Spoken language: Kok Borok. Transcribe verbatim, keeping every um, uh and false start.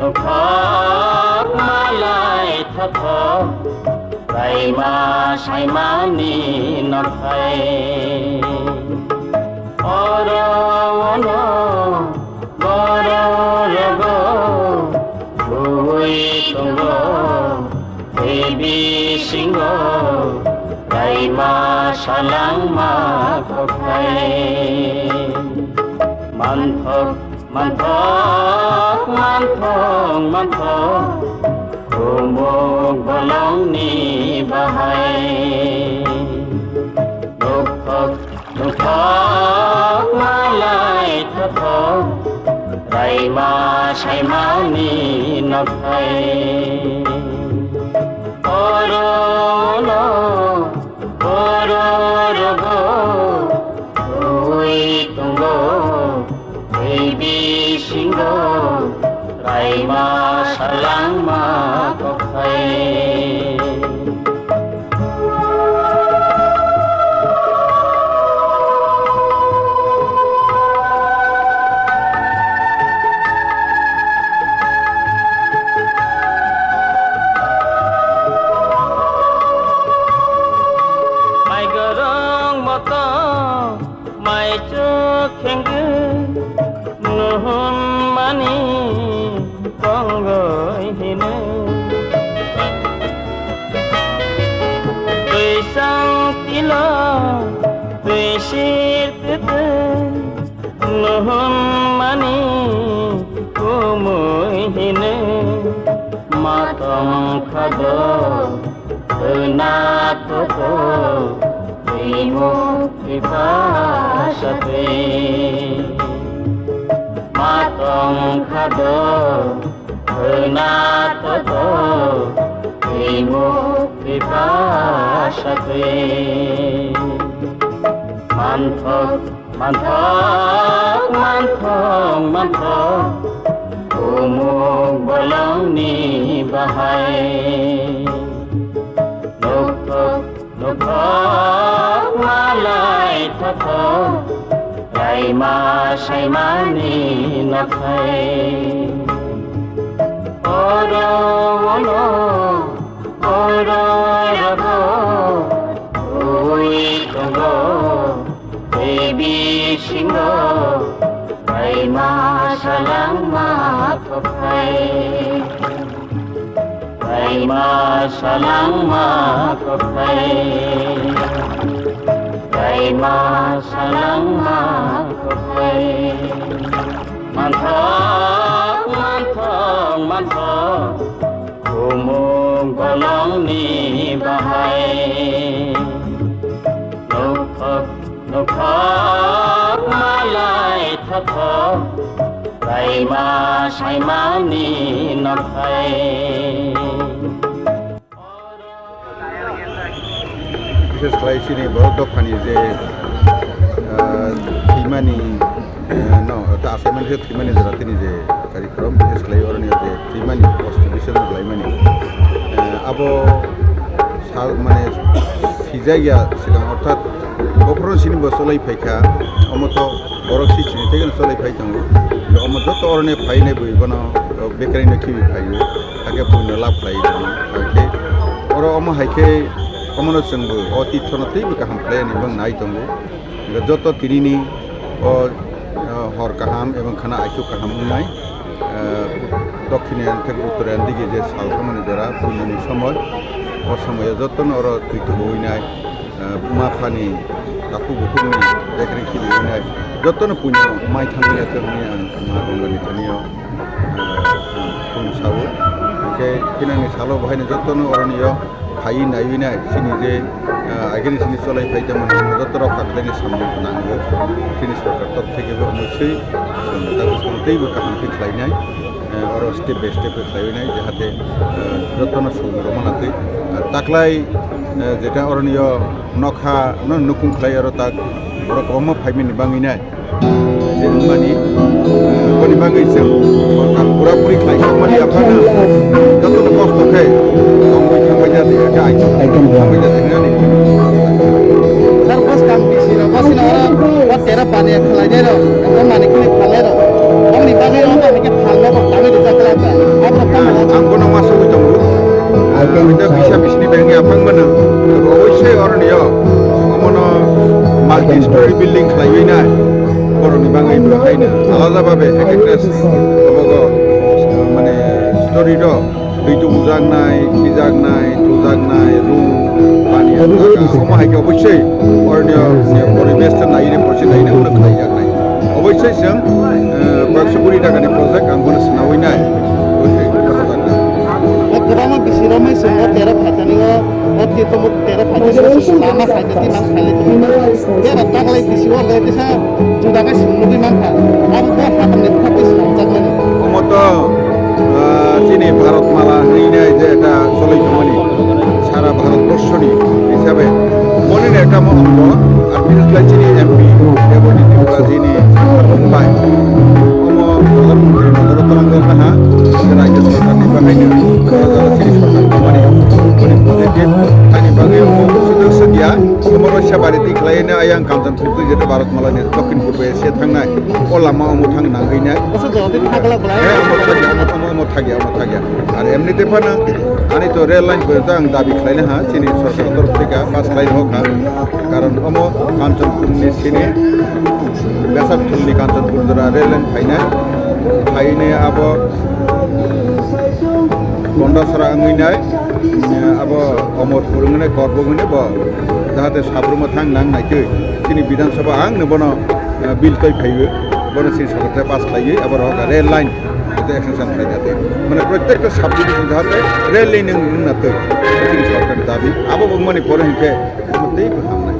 Nokhak malai thothok, raima saimani nokhai. Oro ono borok rogo, thui tongo, tei bisingo, raima salangma kokhai. Manthok Manthok, manthok, manthok, khumuk bolongni bahai. Nukthok, nukthok, malai thothok, raima saimani nokhai. Oro ono Borok rogo thui tongo, tei bisingo raima salangma kokhai. Mai gorong moto, mai chuk khengkhe, nuhun mani tongoi hino. Twi sang tilo, twi sir tete, Nuhun mani kumui hino matong khado, hwna toto, twimu twipha satwi. Matong khado, hwna toto, twimu twipha satwi. Manthok Manthok, manthok, manthok, umuk bolongni bahai. Nukthok, nukthok, malai thothok, raima saimani nokhai. Oro ono, oro rogo, ui tongo. Tei bisingo raima salangma kokhai. Raima salangma kokhai. Raima salangma kokhai. Manthok, manthok, manthok. Umung bolongni bahai. Nukthok, nukthok, malai thothok, raima saimani nokhai. Bishes khlai chini borok dophani je, ah, thwimani, ah, no, ta asaimani je thwimani jora tini je karikrom, bishes khlai oroni je thwimani, hospital bisingo khlaimani. Ah, abo sa-, mane sijak ya swkang, orthat bophuru sini bo cholai phaikha, omo to borok si chini tei cholai phai tongo. Omo joto oroni phainai bui bono bekarino khibi phaio. Hakhe puino lab khlai tongo. Hakhe oro omo hai khe omono chwngbo o tithorno teibo kaham khlai ani bwng nai tongo. Joto tinini o, o hor kaham ebong khana aisuk kaham wngnai. Eh, Dokhinan theke Uttorayan digi je sal thangmani jora puinoni somoi, o somoio jotono oro twi tubuwi nai. Eh, buma phani takhuk bukhukni bekreng khibiwi nai. Jotono puino mai thangwi naithok hwnwi ang Ma Gongani thani-o, eh, ang khulumsao. Hwnkhe thinangni salo bo haino jotono oroni-o phaiwi naiwi nai. Chini je, eh, agini chini cholai phai tongmani joto rok kha khlaini samung nango. Chini sorkar tok thekebo omo swi chwng tabuk teibo kaham khe khlainai. Eh, oro step by step khe khlaiwi nai, jahate, eh, jotono sujog rwma natwi. Ar taklai, eh, jeta oroni-o nokha no nukung khlai aro tak borok kwbangma phaimani bangwi nai. Je wngmani, eh, boni bagwi chwng sorkar pura puri khlai kokmani aphano jotono kosto khe tongwi thangbai jati khe ai Ekdom wrong. Thangbai jati hinani. Sir, bus kam bisi rok, bus ino oro, o tera pani khlai dai rok, o mani khlai phalai rok. Bongni bagwi o mani khe phalno bo kami rijak khlai ta. Haino alada babe ek ekta obogo, mane, story rok twi tubujaknai, khijaknai, tujaknai, room, pani, jaga, omo hai khe obossoi oroni poribesh ta nai ni, porsi nai ni, uno khlaijaknai. Obossoi chwng, eh, koyekso kori taka ni project ang bono swnamwi nai. Kwbangma bisi romwi chwng o tero phaitani o, o tirthobo tero phaitani o lama khaina twi mang khailai tongwi. Tera taklai bisi o le kisa juda khe chwng nugwi mankha. Abo bo hakni bwkhak twi swnamjakmani. Omo to, ah, chini Bharat Mala hinwi nai je eta cholwi tongmani. Sara Bharat borshoni hisabe moni ni ekta mo ambo, ar bises lai chini M P Deboti Tripura jini Mumbai. Omo Pradhan Mantri nogoro twlang rok naha, je Rajya Sarkar ni bahai ni, chini sarkar company, moni positive, ani bagwi omo sujog sedia, omo rosya bari tik lai na ayang Kanchanpur tu jete Bharat Mala ni Dokhin Purbo Asia thangnai, o lama omo thang nangwi nai. Omo thagya, omo, omo, omo thagya, omo thagya. Ar emni te phano ani to rail line porjonto ang dabi khlaina ha, chini sorkar torof theke pass khlai rok ha. Karon omo Kanchanpur ni sini Besakthul ni Kanchanpur jora rail line phainai, phainai abo Gondasara wngwi nai, abo Omorpur wngwi nai, Korbok wngwi nai bo, jahate Sabruma thang nang naitwi. Chini Bidhan Sabha ang no bono, eh, bill toi phaiwi, bono chini sorkar pass khlaiwi, abo rok rail line. Ete extension khlai jate. Mane prottekta subdivision jahate rail line wng, wngna twi. Chini sorkar dabi. Abo wngmani pore hinkhe tei bo hamnai.